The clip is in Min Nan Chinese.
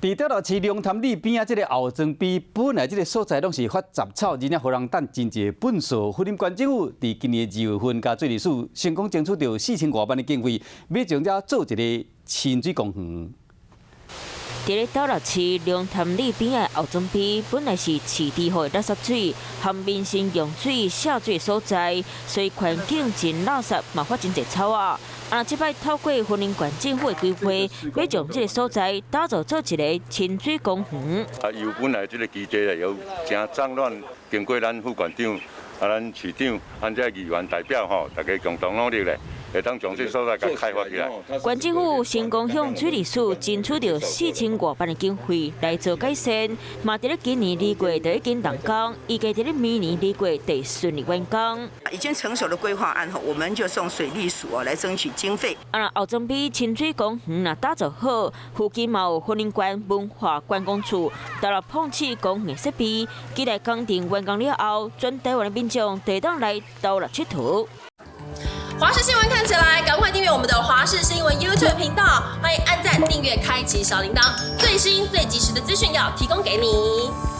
佇彰化市龍潭里邊仔這个后庄埤，本來這个所在攏是發雜草，而且予人擲真濟糞埽。雲林縣政府佇今年2月份佮水利署成功爭取著4000外萬的經費，欲將遮做一个親水公園。佇咧斗六市龍潭里邊的后莊埤，本來是飼豬的垃圾水和民生用水下水所在，所以環境真垃圾，嘛發真濟草仔。啊，這擺透過雲林縣政府的規劃，欲將這个所在打造做一个親水公園。啊，由本來這个基地有誠髒亂，經過咱副縣長、啊咱市長、咱這議員代表吼，大家共同努力咧，會當將這所在共開發起來。縣政府成功向水利署爭取著4000外萬的經費來做改善，嘛佇咧今年2月就已經動工，預計佇咧明年2月就順利完工。已經成熟的規劃案後，我們就送水利署來爭取經費。啊，後莊埤親水公園若打造好，附近嘛有雲林縣文化觀光處投入噴水公園的設備，期待工程完工了後，全台灣的民眾會當來斗六𨑨迌。華視新聞看起來，趕快訂閱我們的華視新聞 YouTube 頻道，歡迎按讚、訂閱、開啟小鈴鐺，最新最及時的資訊要提供給你。